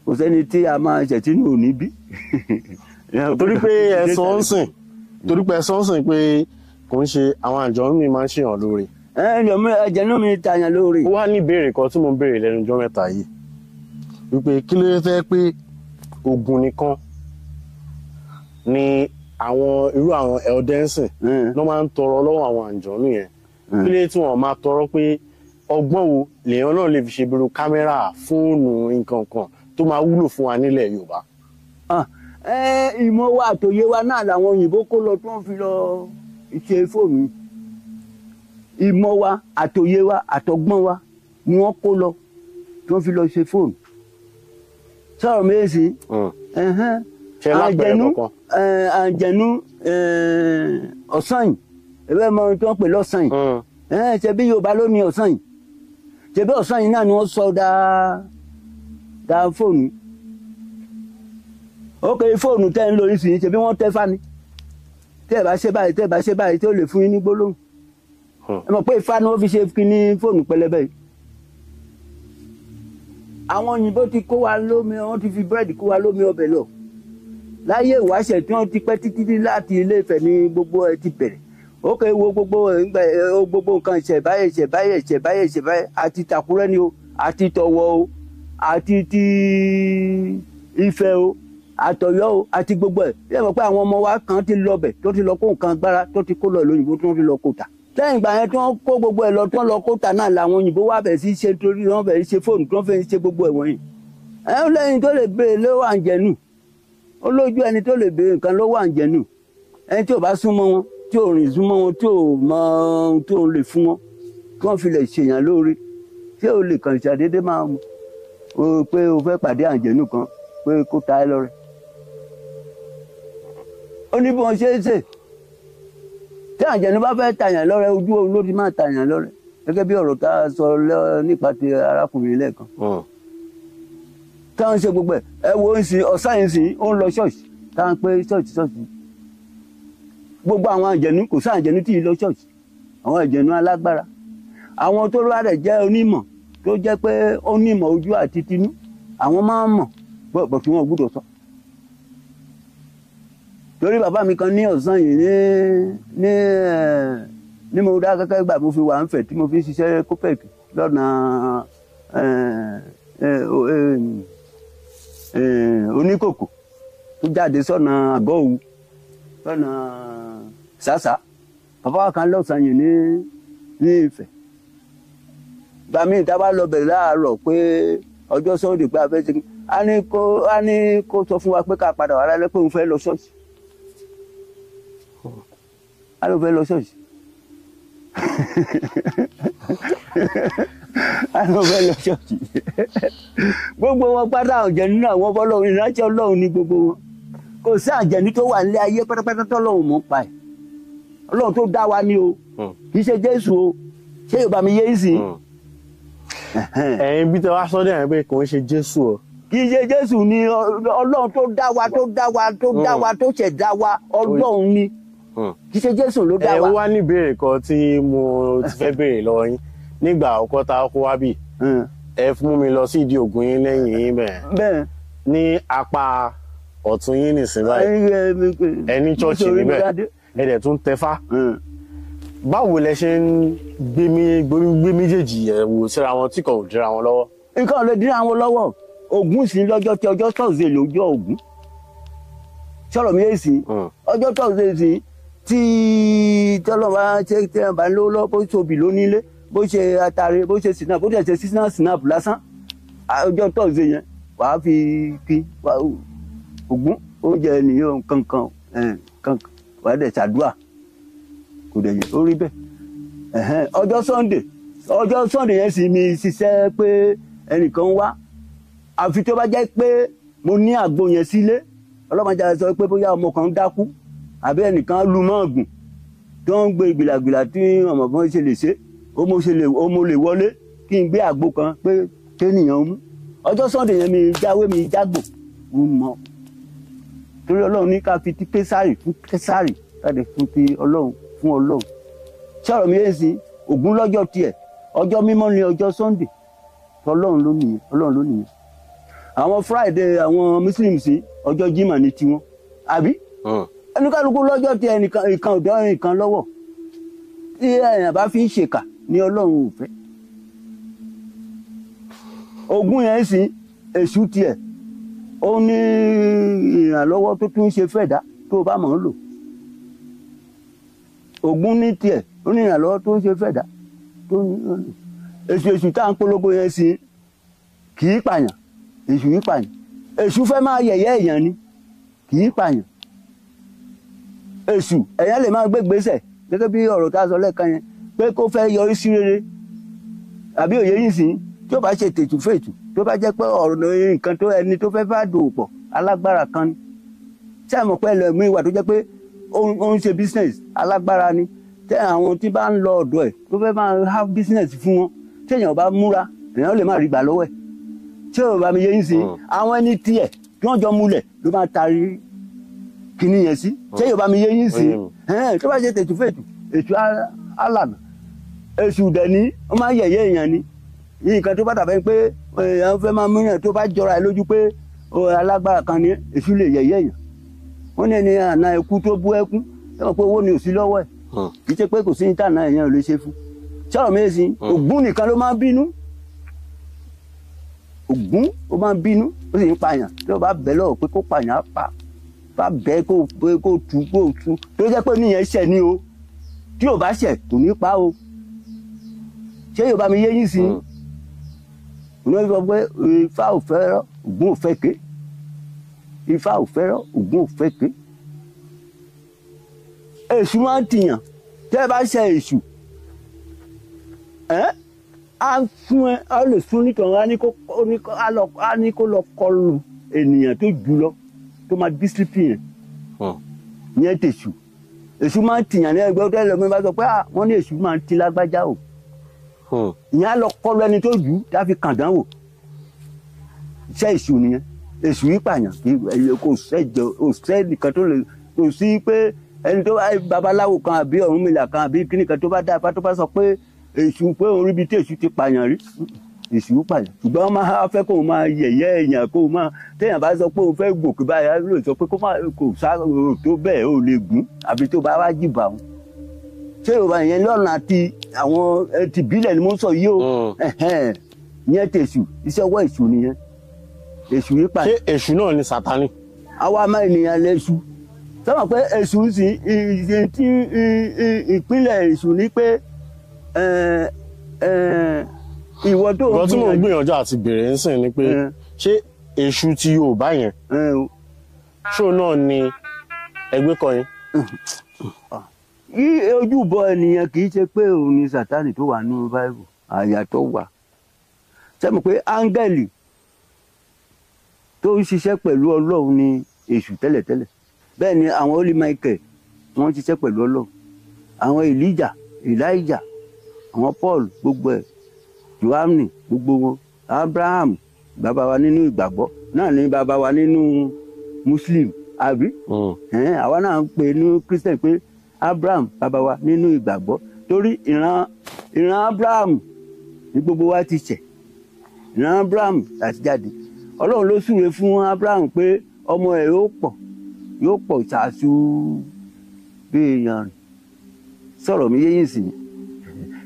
kò sẹ́ni tí a máa ṣẹ̀ tínú ò ní bí. Torí pé ẹ̀sán ń sìn, torí pé ẹ̀sán ń sìn pé kò ń ṣe àwọn àjọ mi máa ń ṣèyàn lóore. Ẹ̀jẹ̀ mi tàyàn lóore. Ó wá ní ìbéèrè kan tí mo ń béèrè lẹ́nu ọjọ́ mẹ́ta yìí, wípé kí ló dé pé Ògún nìkan ni àwọn irú àwọn eldensin ló máa ń tọrọ lọ́wọ́ àwọn àǹjọ̀nú yẹn? Kí ló dé tí wọ́n máa tọrọ pé ọgbọ́n wo lèèyàn náà lè fi ṣe bírú kámẹ́rà, fóònù, nǹkan kan tó máa wúlò fún wa nílẹ̀ Yorùbá? Ìmọ̀ wa àtòyé wa náà làwọn òyìnbó kó lọ tó ń fi lọ ṣe fóònù. Ìmọ̀ wa àtòyé wa àtọgbọ́n wa ni wọ́n kó lọ tó ń fi lọ ṣe fóònù. Sọ̀rọ̀ méjì. Àjẹnú ọ̀sán yìí, ẹ̀bẹ̀ mọ ohun tí wọ́n pè lọ́sàn yìí. Ṣe bí Yorùbá ló ní ọ̀sán yìí, ṣe bí ọ̀sán yìí náà ni wọ́n sọ da fóònù. Ó kéré fóònù tẹ́ ń lò nísìnyí, ṣe bí wọ́n tẹ́ fani. Tẹ́ ẹ̀ bá ṣe báyìí, tẹ́ ẹ̀ bá ṣe báyìí, tí ó lè fún yín ní gbólóhùn. Ẹ mọ̀ pé ifá ni wọ́n fi ṣe kíní fóònù pẹlẹbẹ yìí. Àwọn òyìnbó ti kó wa lómi, wọ́n ti fi búrẹ́dì kó wa lómi ọbẹ̀ lọ. Láyé ìwáṣẹ̀ tí wọ́n ti pẹ́ títí láti Ilé Ifẹ̀ ní gbogbo ẹ ti bẹ̀rẹ̀. Ó kè wo gbogbo gbogbo nǹkan ìṣẹ̀báyé ìṣẹ̀báyé ìṣẹ̀báyé ìṣẹ̀báyé, àti tàkúrẹ́ ni o, àti tọ̀wọ̀ o, àti ti Ifẹ̀ o, àtọ̀yọ́ o, àti gbogbo ẹ̀. Ṣé ẹ mọ̀ pé àwọn ọmọ wa kan ti lọ bẹ̀ tó ti lọ kó nǹkan agbára tó ti kó lọ lóyìnbó tó ti lọ kó tà. Lẹ́yìn ìgbà yẹn tí wọ́n kó gbogbo ẹ̀ lọ tí wọ́n lọ kó tà náà làwọn òyìnbó wá bẹ̀rẹ̀ sí ṣe, torí wọ́n bẹ̀rẹ̀ sí ṣe fóònù tí wọ́n fẹ́ ṣe gbogbo ẹ̀ wọ̀nyí. Ẹ lẹ́yìn tó lè béèrè ló wà ń jẹnu, ó lójú ẹni tó lè béèrè nǹkan ló wà ń jẹnu. Ẹni tí ò bá súnmọ́ wọn, tí ò rìn súnmọ́ wọn, tí ò mọ ohun tó lè fún wọn kí wọ́n fi lè ṣèyàn lóore, ṣé o lè kàn ṣàdédé máa mú o pé o fẹ́ pàdé àǹjẹ̀nù kan pé kó ta ẹ lọ́rẹ? Ó ní bí wọ́n ṣe é ṣe. Tí àǹjẹ̀nù bá fẹ́ tàyàn lọ́rẹ, ojú oorun ló ti máa tàyàn lọ́rẹ, gẹ́gẹ́ bí ọ̀rọ̀ tá a sọ nípa ti arákùnrin lẹ́ẹ̀kan. Táwọn ṣe gbogbo ẹ̀, ẹ wo ń sìn ọ̀sán yìí sìn, ó ń lọ ṣọ́ọ̀ṣì, táwọn pé ṣọ́ọ̀ṣì ṣọ́ọ̀ṣì. Gbogbo àwọn àǹjẹ̀nù, kò sí àǹjẹ̀nù tí ì lọ ṣọ́ọ̀ṣì, àwọn àǹjẹ̀nù alágbára, àwọn tó rà rẹ̀ jẹ́ onímọ̀, tó jẹ́ pé ó nímọ̀ ojú àti tinú, àwọn máa ń mọ̀ bọ̀ tí wọ́n gbúdọ̀ sọ. Torí bàbá mi kan ní ọ̀sán yìí ní ní mo dá kẹ́kẹ́ gbà mo fi wà ń fẹ̀ tí mo fi ń ṣiṣẹ́ copec lọ́nà oníkòkò tó jáde sọ́nà àgọ́ òwu lọ́nà sàṣà. Bàbá wa kan lọ́sàn yìí ní Ifẹ̀. Gbà mí ìta bá lọ bẹ̀rẹ̀ láàárọ̀ pé ọjọ́ Sunday pé a fẹ́ ṣe, a ní kó sọ fún wa pé ká padà wá lálẹ́ pé òun fẹ́ lọ ṣọ́ọ̀ṣì. A ló fẹ́ lọ ṣọ́ọ̀ṣì. A ló fẹ́ lọ ṣọ́ọ̀ṣì. Gbogbo wọn pátá àjẹnú náà wọ́n bọ́ lọ́hùn, ìrántí Ọlọ́run ní gbogbo wọn. Kò sí àjẹnú tó wà nílé ayé pátápátá tọ́lọ́run mọ̀ pa ẹ̀. Ọlọ́run tó dá wa ní o, kì í ṣe Jésù o. Ṣé Yorùbá mi yé sí? Ẹ̀yin bí tẹ wá sọ́dọ̀ yẹn pé kò ń ṣe Jésù o. Kì í ṣe Jésù ni Ọlọ́run tó dá wa, tó dá wa, tó dá wa, tó ṣẹ̀dá wa, Ọlọ́run ni. Kì í ṣe Jésù ló dá wa. Ẹ wá ní ìbéèrè kan tí mo ti fẹ́ béèrè lọ́wọ́ yín nígbà àkọ́kọ́ tá a kó wá bì. Ẹ mú mi lọ sí ìdí Ògún yín lẹ́yìn yín bẹ́ẹ̀. Ní apá ọ̀tún yín nìsín báyìí, ẹ ní ṣọ́ọ̀ṣì níbẹ̀, ẹ dẹ̀ tún tẹfá. Báwo lẹ ṣe ń gbé méjèèjì ẹ̀ wò síra wọn tí kò dira wọn lọ́wọ́? Nǹkan lè dira wọn lọ́wọ́. Ògún sí lọ́jọ́ tí ọjọ́ Thursday lọ́jọ́ Ògún. Sọ̀rọ̀ mi yé sí. Ọjọ́ Thursday sí tí tọ́lọ́ bá ṣe tẹ́ bá ń lówó lọ́wọ́, bó ṣe obì lónílé, bó ṣe atare, bó ṣe sinap, bó ṣe sinap lásán. Ọjọ́ Thursday yẹn wàá fi kí Ògún oúnjẹ nìyẹn kankan kankan wàá dẹ̀ ṣàdúà, kò dẹ̀ yẹ ó rí bẹ́ẹ̀. Ọjọ́ Sunday Ọjọ́ Sunday yẹn sì mi ṣiṣẹ́ pé ẹnìkan wá, àfi tó bá jẹ́ pé mo ní àgbo yẹn sílé. Ọlọ́mọdé sọ pé bóyá ọmọ kan dákú àbí ẹnìkan lu mọ́ọ̀gùn tó ń gbé gbìlàgbìlà tí ọmọ kan ṣe lè ṣe, ó mo lè wọlé kí n gbé àgbo kan pé kéèyàn mú. Ọjọ́ Sunday yẹn mi jáwé mi jágbò mo mọ̀, torí Ọlọ́run ní ká fi ti Késárì fún Késárì, ká lè fún ti Ọlọ́run fún Ọlọ́run. Sọ̀rọ̀ mi yẹn sí Ògún lọ́jọ́ tiẹ̀, ọjọ́ mímọ́ ni ọjọ́ Sunday, Ọlọ́run ló nìyẹn, Ọlọ́run ló nìyẹn. Àwọn Friday àwọn Muslims sí ọjọ́ Jímọ̀ ni tiwọn, àbí? Ẹnikálukú lọ́jọ́ tiẹ̀, nìkan ọ̀dọ́ nìkan lọ́wọ́. Tí èèyàn bá fi ń ṣèkà ní Ọlọ́run ò fẹ́. Ògún yẹn sí èṣù tiẹ̀, ó ní ìrànlọ́wọ́ tó tún ṣe fẹ́ dá tó bá mọ̀ ń lò. Ògún ní tiẹ̀, ó ní ìrànlọ́wọ́ tó ń ṣe fẹ́ dá tó ní lò. Èṣù tá à ń polongo yẹn sí kì í pààyàn, èṣù yìí pààyàn. Èṣù fẹ́ máa yẹ̀yẹ́ èèyàn ni, kì í pààyàn. Èṣù èèyàn lè máa gbé gbèsè gẹ́gẹ́ bí ọ̀rọ̀ tá a sọ lẹ́ẹ̀kan yẹn pé kó fẹ́ yọrí sí rere àbí òye yìí sí, tí ó bá ṣe tètù fètù, tó bá jẹ́ pé ọ̀rọ̀ nǹkan tó ẹni tó fẹ́ bá dòwò pọ̀ alágbára kan ni. Ṣé àmọ̀ pé ẹlòmíì wà tó jẹ́ pé ó ń ṣe business alágbára ni, tẹ́ àwọn tí bá ń lọ ọ̀dọ̀ ẹ̀ tó fẹ́ máa have business fún wọn, tí èèyàn bá múra èèyàn lè má rí gbà lọ́wọ́ ẹ̀. Ṣé ò bá mi yé yín sí? Àwọn ẹni tiẹ̀ tí wọ́n jọ múlẹ̀ ló máa tarí kíní yẹn sí. Ṣé yóò bá mi yé yín sí? Tó bá ṣe tètù fètù, èṣù alànà. Èṣù dẹ̀ ní ó máa ń yẹ̀yẹ́ èèyàn ni. Nǹkan tó bá dàbẹ́ pé èèyàn fẹ́ máa mú yàn tó bá jọra ẹ lójú pé alágbára kan ni, èṣù lè yẹ̀yẹ́ èèyàn. Wọ́n ní ẹni àná ẹkú tó bú ẹkún, ẹ mọ̀ pé owó ni ò sí lọ́wọ́ ẹ̀. Kì í ṣe pé kò sí ní tànà èèyàn ò lè ṣe fún. Sọ̀rọ̀ mi sí, Ògún nìkan ló máa ń bínú. Ògún ó máa ń bínú, ó sì ń pààyàn. Tí ó bá bẹ̀ lọ́wọ́ pé kó pààyàn á pa, bá bẹ̀ kó tú kó tú. Tó jẹ́ pé níyẹn ṣẹ̀ ni o, tí ò bá ṣẹ̀ kò ní pa o. Ṣé yóò bá mi yé yín sí? Òun ló sọ pé Ifá ò fẹ́ràn, Ògún ò fẹ́ ké. Ifá ò fẹ́ràn, Ògún ò fẹ́ ké. Èṣù máa ń tìyàn. Tẹ́ ẹ bá ṣe èṣù, á fún ẹ, á lè fún nítorí á ní kó lọ kọlu ènìyàn tó jù lọ, tó máa discipline yẹn. Ìyẹn tèṣù. Èṣù máa ń tìyàn ní ẹgbẹ́ tó ẹlòmíín bá sọ pé wọ́n ní èṣù máa ń ti lágbájá o. Ìyẹn á lọ kọlu ẹni tó jù tá a fi kàn dánwò. Iṣẹ́ èṣù nìyẹn. Èṣù yìí pààyàn, kò sẹ́jọ, kò sẹ́nìkan tó lè, kò sí pé ẹni tó bá babaláwo kan àbí Ọ̀rúnmìlà kan àbí kíní kan tó bá dá ifá tó bá sọ pé èṣù pé orí ibi tí èṣù ti pààyàn rí, èṣù pààyàn. Ṣùgbọ́n wọ́n máa fẹ́ kó máa yẹ̀yẹ́ èèyàn, kó máa téèyàn bá sọ pé òun fẹ́ gòkè báyìí, á lè sọ pé kó má kò sá tó bẹ́ẹ̀ ò lè gùn àbí tó bá wá jìbà wọn. Ṣé Yorùbá yẹn lọ́nà àti àwọn ti ìbílẹ̀ ni mo ń sọ yìí o. Ìyẹn tèṣù, iṣẹ́ ọwọ́ èṣù nìyẹn. Èṣù yìí pààyàn. Ṣé èṣù náà ni Sátánì? Àwa máa ènìyàn lẹ́ṣù. Sọ pé èṣù sì ti ìpínlẹ̀ èṣù ni pé ìwọ tó ń gbìyànjú. Tí mò ń gbìyànjú àti bèrè ń sìn ni pé ṣé èṣù ti Yorùbá yẹn ṣó náà ni ẹgbẹ́ kan yín? Yí ojúbọ ènìyàn kì í ṣe pé òun ni Sátánì tó wà nínú Báíbù, àyà tó wà. Ṣé mo pé áńgẹ́lì tó ń ṣiṣẹ́ pẹ̀lú Ọlọ́run ni èṣù tẹ́lẹ̀tẹ́lẹ̀. Bẹ́ẹ̀ ni àwọn Holy Michael wọ́n ń ṣiṣẹ́ pẹ̀lú Ọlọ́run. Àwọn Elijah, Elijah, àwọn Paul gbogbo ẹ̀, Johanni gbogbo wọn, Abraham bàbá wa nínú ìgbàgbọ́ náà ni bàbá wa nínú Muslim, àbí? Àwa náà ń pè ní Christian pé Abraham bàbá wa nínú ìgbàgbọ́, torí ìran Abraham ní gbogbo wa ti ṣẹ̀. Ìran Abraham láti jáde. Ọlọ́run ló súre fún Abraham pé ọmọ ẹ̀ yóò pọ̀, yóò pọ̀ ṣáṣú bí èèyàn rìn. Sọ̀rọ̀ mi yéyìn sí.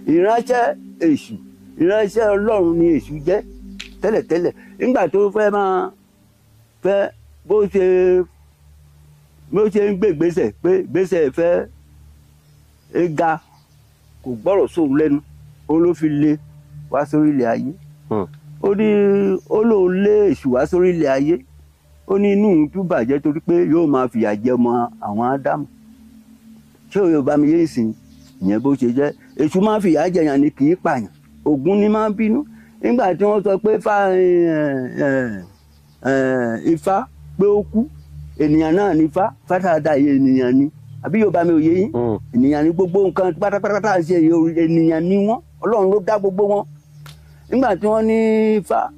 Ìránṣẹ́ èṣù, ìránṣẹ́ Ọlọ́run ni èṣù jẹ́ tẹ́lẹ̀tẹ́lẹ̀. Nígbà tó fẹ́ máa fẹ́ bó ṣe ń gbé ìgbésẹ̀ pé ìgbésẹ̀ fẹ́ ga, kò gbọ́rọ̀ sóun lẹ́nu, ó ló fi lé wá sórí ilẹ̀ ayé. Ó ní ó lóun lé èṣù wá sórí ilẹ̀ ayé. Ó ní inú òun tún bàjẹ́ torí pé yóò máa fìyà jẹ ọmọ àwọn Ádámù. Ṣé Yorùbá mi yé ìsìn? Ìyẹn bó ṣe jẹ́. Èṣù máa ń fìyà jẹyàn ni, kì í pààyàn. Ògún ni máa ń bínú. Nígbà tí wọ́n sọ pé Ifá pé ó kú, ènìyàn náà ní Ifá fátàdà ènìyàn ni. Àbí Yorùbá mi ò yé yín? Ènìyàn ni gbogbo nǹkan pátápátá ṣe, ènìyàn ni wọ́n. Ọlọ́run ló dá gbogbo wọn. Nígbà tí wọ́n ní Ifá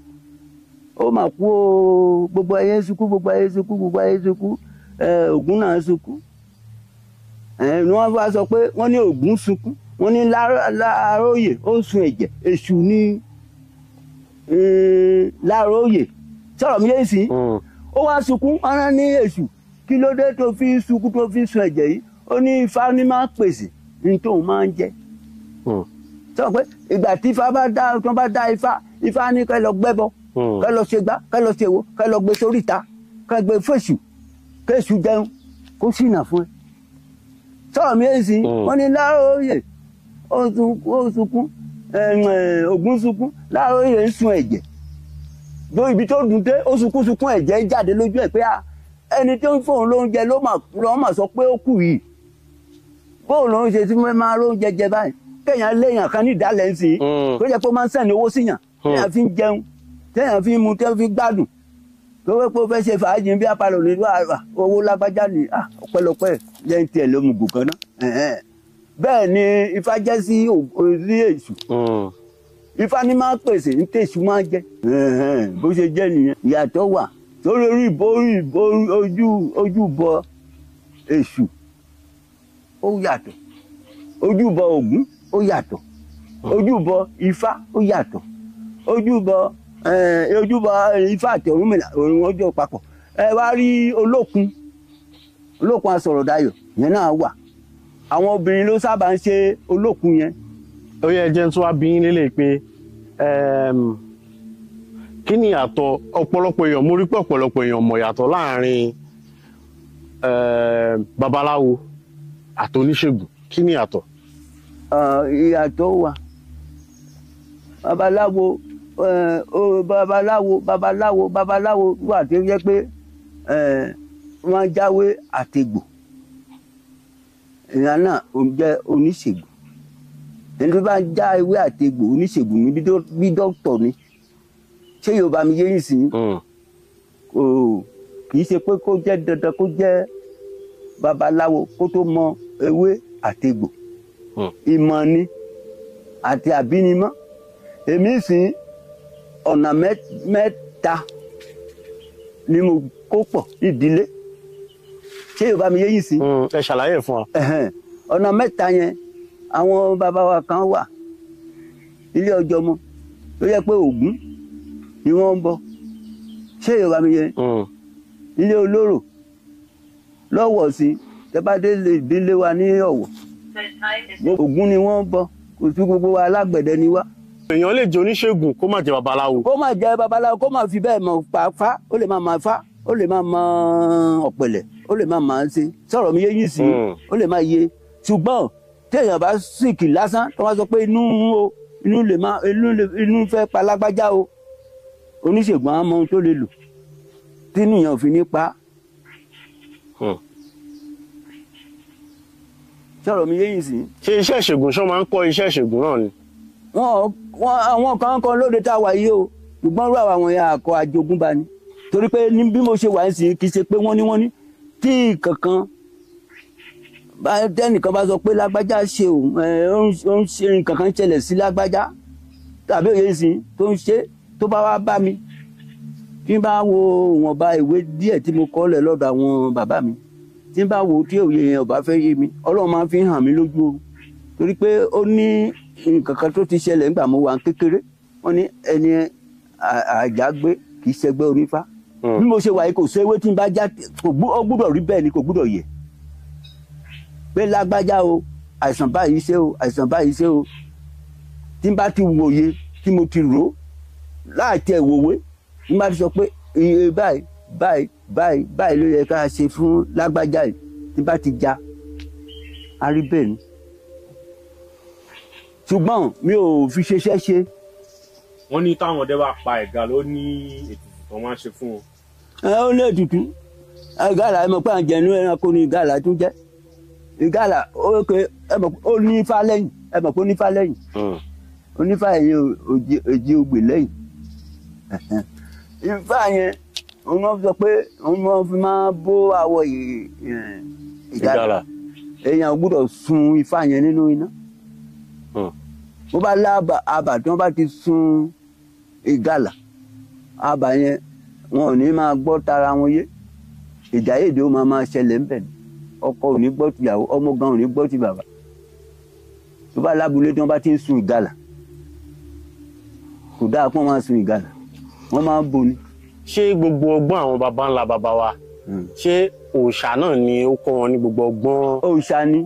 ó mà kú o, gbogbo ayé sunkún, gbogbo ayé sunkún, gbogbo ayé sunkún, Ògún náà sunkún. Ni wọ́n bá sọ pé wọ́n ní Ògún sunkún, wọ́n ní Láróyè ó ń sun ẹ̀jẹ̀, Èṣù ní Láróyè. Sọ̀rọ̀ mi yé sí. Ó wá sunkún, wọ́n ní Èṣù kí ló dé tó fi sunkún tó fi sun ẹ̀jẹ̀ yìí? Ó ní Ifá ní máa pèsè ní tóun máa ń jẹ. Sọ pé ìgbà tí Ifá bá dá, tó bá dá Ifá, Ifá ní kẹ́ lọ gbẹ́bọ, kẹ́ lọ ṣe gbá, kẹ́ lọ ṣe wo, kẹ́ lọ gbé sóríta, kẹ́ gbé fèṣù, kéṣù jẹun, kó ṣìnà fún ẹ. Sọ̀rọ̀ mi yé sí. Wọ́n ní Láróyè ó sunkún, Ògún sunkún, Láróyè ń sun ẹ̀jẹ̀. Ló ibi tó dùn dé, ó sunkún sunkún, ẹ̀jẹ̀ jáde lójú ẹ̀ pé ẹni tó ń fóun lóúnjẹ ló mà sọ pé ó kù yìí. Bóun ló ń ṣe tí wọ́n máa róúnjẹ jẹ báyìí? Kéèyàn léèyàn kan ní ìdálẹ̀ ń sìn, kó jẹ́ pé ó máa ń sẹ́ni owó síyàn, téèyàn fi ń jẹun, téèyàn fi ń mu, téèyàn fi ń gbádùn. Tó wẹ́ pé ó fẹ́ ṣe fàájì bí apalọ̀ ní owó lágbájá ni ọpẹ́lọpẹ́ yẹn tiẹ̀ ló mú gùn kan náà. Bẹ́ẹ̀ ni Ifá jẹ́ sí Èṣù. Ifá ní máa pèsè ní tèṣù máa jẹ. Bó ṣe jẹ́ nìyẹn. Ìyàtọ̀ wà sórí orí ojúbọ Èṣù ó yàtọ̀, ojúbọ Ògún ó yàtọ̀, ojúbọ Ifá ó yàtọ̀, ojúbọ Ifá àti Ọ̀rúnmìlà òun ó jọ papọ̀. Ẹ wá rí olókun, olókun asọ̀rọ̀dayọ̀ yẹn náà wà. Àwọn obìnrin ló sábà ń ṣe olókun yẹn. Ó yẹ jẹ́ tí wàá bí yín lélẹ̀ pé kí ni ìyàtọ̀? Ọ̀pọ̀lọpọ̀ èèyàn, mo rí pé ọ̀pọ̀lọpọ̀ èèyàn mọ̀ ìyàtọ̀ láàrin babaláwo àti oníṣègùn. Kí ni ìyàtọ̀? Ìyàtọ̀ wà. Babaláwo babaláwo babaláwo wà tó yẹ pé wọ́n jáwé àtegbò. Ìyá náà ó jẹ́ oníṣègùn. Ẹni tó bá ń já ewé àtegbò oníṣègùn ní bí dókítà ni. Ṣé Yorùbá mi yé yín sí? Kì í ṣe pé kó jẹ́ dandan kó jẹ́ babaláwo kó tó mọ ewé àtegbò. Ìmọ̀ ni àti àbínimọ́. Èmi sì ọ̀nà mẹ́ta ni mo kó pọ̀ ìdílé. Ṣé Yorùbá mi yé yín sí? Ẹ ṣàlàyé fún wa. Ọ̀nà mẹ́ta yẹn, àwọn bàbá wa kan wà ilé ọjọ́ mọ́ tó yẹ pé Ògún ni wọ́n ń bọ. Ṣé Yorùbá mi yé? Ilé olóró lọ́wọ́ sí tẹ́bádé ìdílé wa ní Ọ̀wọ̀, Ògún ni wọ́n ń bọ. Kò sí gbogbo wa alágbẹ̀dẹ ni wá. Èèyàn lè jẹ́ oníṣègùn kó má jẹ́ babaláwo. Kó má jẹ́ babaláwo, kó má fi bẹ́ẹ̀ mọ̀ pàápàá, ó lè má máa fá, ó lè má mọ ọ̀pẹ̀lẹ̀, ó lè má máa ṣe. Sọ̀rọ̀ mi yé yín sí, ó lè má yé. Ṣùgbọ́n téèyàn bá sìkì lásán tó wá sọ pé inú o, inú lè má, inú fẹ́ pa lágbájá o, oníṣègùn á mọ ohun tó lè lò tínú yẹn ò fi ní pa. Sọ̀rọ̀ mi yé yín sí. Ṣé iṣẹ́ ìṣègùn ṣọ́ máa ń kọ́ iṣẹ́ ìṣègùn náà ni? Wọ́n àwọn kan kan lóde tá a wà yìí o, ṣùgbọ́n rú àwọn yẹn àkọ́ àjogúnbá ni. Torí pé ní bí mo ṣe wà ń sìn, kì í ṣe pé wọ́n ní tí kankan bá tẹ́nìkan bá sọ pé lágbájá ṣe òun, ó ń ṣe nǹkan kan ṣẹlẹ̀ sí lágbájá tàbí òye sìn tó ń ṣe, tó bá wá bá mi, tí n bá wo ìwọ̀nba ìwé díẹ̀ tí mo kọ́ lẹ̀ lọ́dọ̀ àwọn bàbá mi, tí n bá wo tí òye yẹn ò bá fẹ́ yé mi, Ọlọ́run máa fi hàn mí lójú oorun. Torí pé ó ní nǹkan kan tó ti ṣẹlẹ̀ nígbà mo wà kékeré, wọ́n ní ẹni àjàgbé kì í ṣẹgbẹ́ onífá. Bí mo ṣe wà yìí, kò sí ewé tí n bá já, ó gbúdọ̀ rí bẹ́ẹ̀ ni, kò gbúdọ̀ yẹ. Pé lágbájá o, àìsàn báyìí ṣe o, àìsàn báyìí ṣe o. Tí n bá ti wòye, tí mo ti rò ó, láì tẹ wòwe, n bá ti sọ pé iye báyìí báyìí báyìí báyìí ló yẹ ká ṣe fún lágbájá yìí, tí n bá ti já, a rí bẹ́ẹ̀ ni. Ṣùgbọ́n mi ò fi ṣeṣẹ́ ṣe. Wọ́n ní táwọn ọdẹ bá pa ẹ̀gà ló ní ètùtù tó máa ń ṣe fún wọn. Ẹ ó ní ètùtù. Ìgalà, ẹ mọ̀ pé àjẹnú ẹranko ni ìgalà tún jẹ́. Ìgalà ó ké, ẹ mọ̀ ó ní ifá lẹ́yìn, ẹ mọ̀ pé ó ní ifá lẹ́yìn. Onífá yẹn èjì ogbè lẹ́yìn. Ifá yẹn òun náà sọ pé òun náà fi máa bó àwọ̀ ìgalà. Èèyàn gbọ́dọ̀ sun ifá yẹn nínú iná. Bó bá lá abà tí wọ́n bá ti sun ìgalà, abà yẹn wọn ò ní máa gbọ́ tara wọn yé. Ìjà èdè ó máa ṣẹlẹ̀ ń bẹ̀ ni. Ọkọ ò ní gbọ́ tìyàwó, ọmọ gan ò ní gbọ́ ti bàbá. Tó bá lábúlé tí wọ́n bá ti ń sun ìgalà, kò dáa kí wọ́n máa sun ìgalà, wọ́n máa ń bo ni. Ṣé gbogbo ọgbọ́n àwọn baba ńlá baba wa, ṣé òòṣà náà ni ó kọ́ wọn ní gbogbo ọgbọ́n? Òòṣà ni,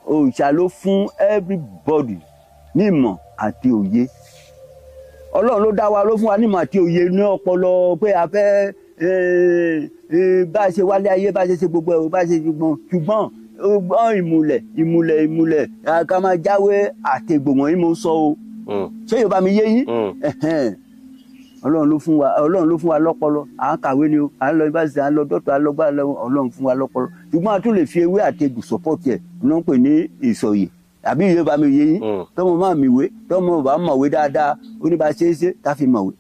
òòṣà ló fún everybody ní ìmọ̀ àti òye. Ọlọ́run ló dá wa, ló fún wa ní ìmọ̀ àti òye ní ọpọlọ pé a fẹ́ bá a ṣe wálé ayé, bá a ṣe ṣe gbogbo ẹ̀, bá a ṣe gbogbo. Ṣùgbọ́n ọgbọ́n ìmùlẹ̀ ìmùlẹ̀ ìmùlẹ̀ ká máa jáwé àtẹ̀gbò wọ̀nyí mo sọ o. Ṣé Yorùbá mi yé yín? Ọlọ́run ló fún wa, Ọlọ́run ló fún wa lọ́pọlọ. À ń kàwé ni o, à ń lọ yunifásitì, à ń lọ dọ́tọ̀, à ń lọ gbá lọ, Ọlọ́run fún wa lọ́pọlọ. Ṣùgbọ́n a tún lè fi ewé àtegbò sọ́pọ̀tì ẹ̀ ló ń pè ní ìsọ̀yè. Àbí Yorùbá mi yé yín? Tọ́mọ máa mìwé, tọ́mọ bá mọ̀wé dáadáa, ó ní bá ṣe é ṣe tá fi mọ̀wé.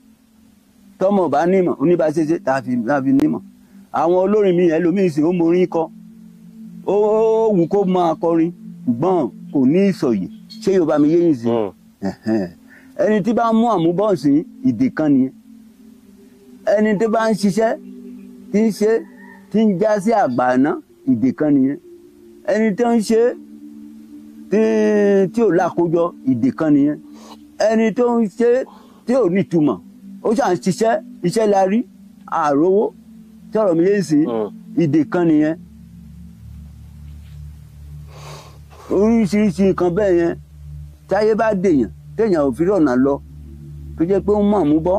Tọ́mọ bá nímọ̀, ó ní bá ṣe é ṣe tá fi nímọ̀. Àwọn olórin mi yẹn lómi ìsìn ó morin kọ, ó wù kó máa kọrin, ṣùgbọ́n kò ní ìsọ̀yè. Ṣé Yorùbá mi yé yín sí? Ẹni tí bá ń mú àmúbọ̀nsìn ìdè kan nìyẹn. Ẹni tí bá ń ṣiṣẹ́ tí ń ṣe tí ń já sí àgbàná ìdè kan nìyẹn. Ẹni tó ń ṣe tí ò lákòójọ ìdè kan nìyẹn. Ẹni tó ń ṣe tí ò nítumọ̀, ó ṣà ń ṣiṣẹ́, iṣẹ́ la rí, àrówó, tọ̀rọ̀ mi yé sí, ìdè kan nìyẹn. Oríṣiríṣi nǹkan bẹ́ẹ̀ yẹn táyé bá dèèyàn, téèyàn ò fi rọ̀nà lọ, tó jẹ́ pé ó mọ̀ mú bọ́,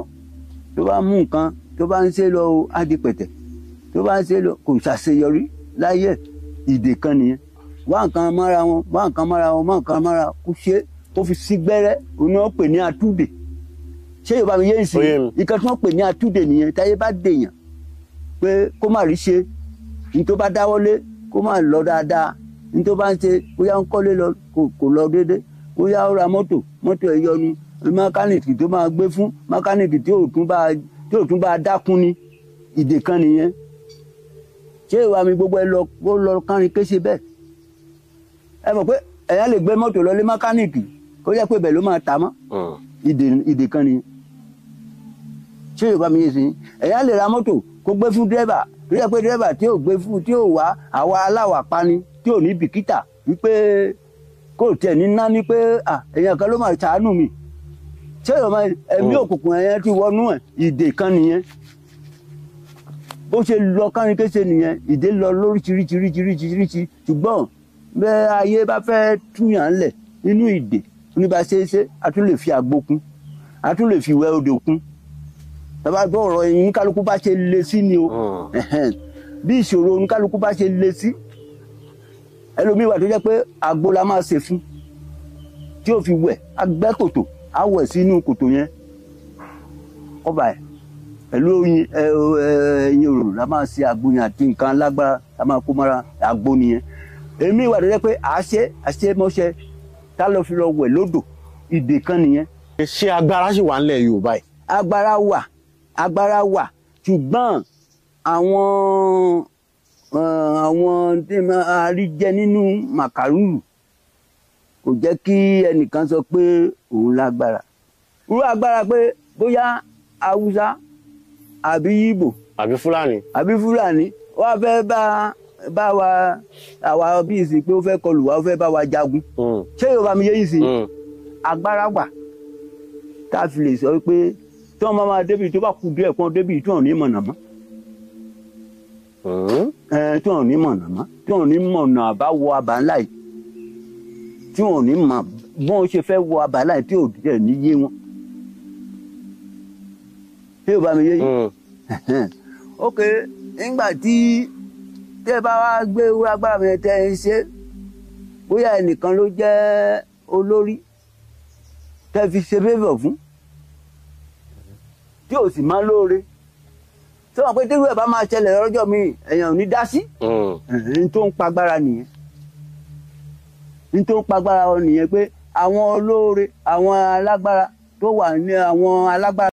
tó bá mú nǹkan tó bá ń ṣe lọ o, á di pẹ̀tẹ̀, tó bá ń ṣe lọ kò ṣàṣeyọrí láyé, ìdè kan nìyẹn. Wá nǹkan mọ́ra wọn, wá nǹkan mọ́ra wọn, wá nǹkan mọ́ra kó ṣe kó fi sí gbẹ́rẹ́, òun ni wọ́n pè ní atúdè. Ṣé Yorùbá mi yé ìsìn? Ìkan tí wọ́n pè ní atúdè nìyẹn. Táyé bá dèèyàn pé kó má rí ṣe, ní tó bá dáwọ́lé kó má lọ dáadáa, ní tó bá ń ṣe bóyá ń kọ́lé lọ kò lọ déédéé, bóyá ó ra mọ́tò, mọ́tò ẹ̀ yọnu, mẹkáníìkì tó máa gbé fún mẹkáníìkì tí ò tún bá dákún ni, ìdè kan nìyẹn. Ṣé ìwà mi gbogbo ẹ lọ kó lọ kárin kéṣe bẹ́ẹ̀? Ẹ mọ̀ pé ẹ̀yà lè gbé mọ́tò lọ lé mẹkáníìkì kó jẹ́ pé ibẹ̀ ló máa tà mọ́, ìdè kan nìyẹn. Ṣé Yorùbá mi yé sí? Ẹ̀yà lè ra mọ́tò kó gbé fún dírẹ́bà tó jẹ́ pé dírẹ́bà tí ò gbé fún, tí ò wá àwa aláwà pani, tí ò ní bìkítà wípé kò tiẹ̀ ní ná ní pé èèyàn kan ló máa ṣàánú mi. Ṣé Yorùbá ẹ̀mí òkùnkùn ẹ̀yẹn ti wọnú ẹ̀, ìdè kan nìyẹn. Bó ṣe lọ kárin kéṣe nìyẹn, ìdè lọ lóríṣiríṣiríṣiríṣiríṣi. Ṣùgbọ́n bẹ́ẹ̀ ayé bá fẹ́ túyàn lẹ̀ nínú ìdè oníbà ṣeéṣe, a tún lè fi àgbo kún, a tún lè fi ìwẹ̀ odò kún. Tàbá gbọ́ ọ̀rọ̀ ẹ̀yìn kálukú bá ṣe le sí ni o. Bí ìṣòro oníkálukú bá ṣe le sí, ẹlòmíì wà tó jẹ́ pé àgbo la máa ṣe fún tí ó fi wẹ̀, á gbẹ́ kòtò, á wẹ̀ sínú kòtò yẹn kọ́ba ẹ̀ pẹ̀lú oyin, ẹyin òrò la máa ṣe àgbo yẹn àti nǹkan lágbára la máa kó mọ́ra àgbo nìyẹn. Èmi wà tó jẹ́ pé àṣẹ àṣẹ mọ́ṣẹ́ tá lọ fi lọ wẹ̀ lódò, ìdè kan nìyẹn. Ṣé agbára ṣì wà nílẹ̀ Yorùbá yìí? Agbára wà, agbára wà, ṣùgbọ́n àwọn tí a rí jẹ nínú màkàrúrù kò jẹ́ kí ẹnìkan sọ pé òun lágbára. Irú agbára pé bóyá Haúsá àbí Yíbò àbí Fúlàní, àbí Fúlàní wọ́n fẹ́ bá wa àwa bí ìsìn pé ó fẹ́ kọlù wa, ó fẹ́ bá wa jagun. Ṣé Yorùbá mi yé yìí sí? Agbára wà tá a fi lè sọ pé tí wọ́n máa débi tó bá kú díẹ̀ kan débi tí wọ́n ò ní mọ̀nà mọ́. Tí wọ́n ò ní mọ̀nà mọ́, tí wọ́n ò ní mọ̀nà àbá wọ abà ńlá yìí, tí wọ́n ò ní mọ̀ bọ́n ṣe fẹ́ wọ abà ńlá yìí tí ò dẹ̀ ní yé wọn. Ṣé Yorùbá mi yé yìí? Ok, nígbà tí tẹ́ bá wá gbé agbára mi tẹ́ ń ṣe, bóyá ẹnìkan ló jẹ́ olórí tẹ́ fi ṣe favour fún, tí ò sì máa lóore, tí wọ́n pé tí irú ẹ̀ bá máa ṣẹlẹ̀ lọ́jọ́ mi, èèyàn ò ní dá sí. N tó ń pagbára nìyẹn, n tó ń pagbára nìyẹn pé Àwọn olóore, àwọn alágbára tó wà ní àwọn alágbára.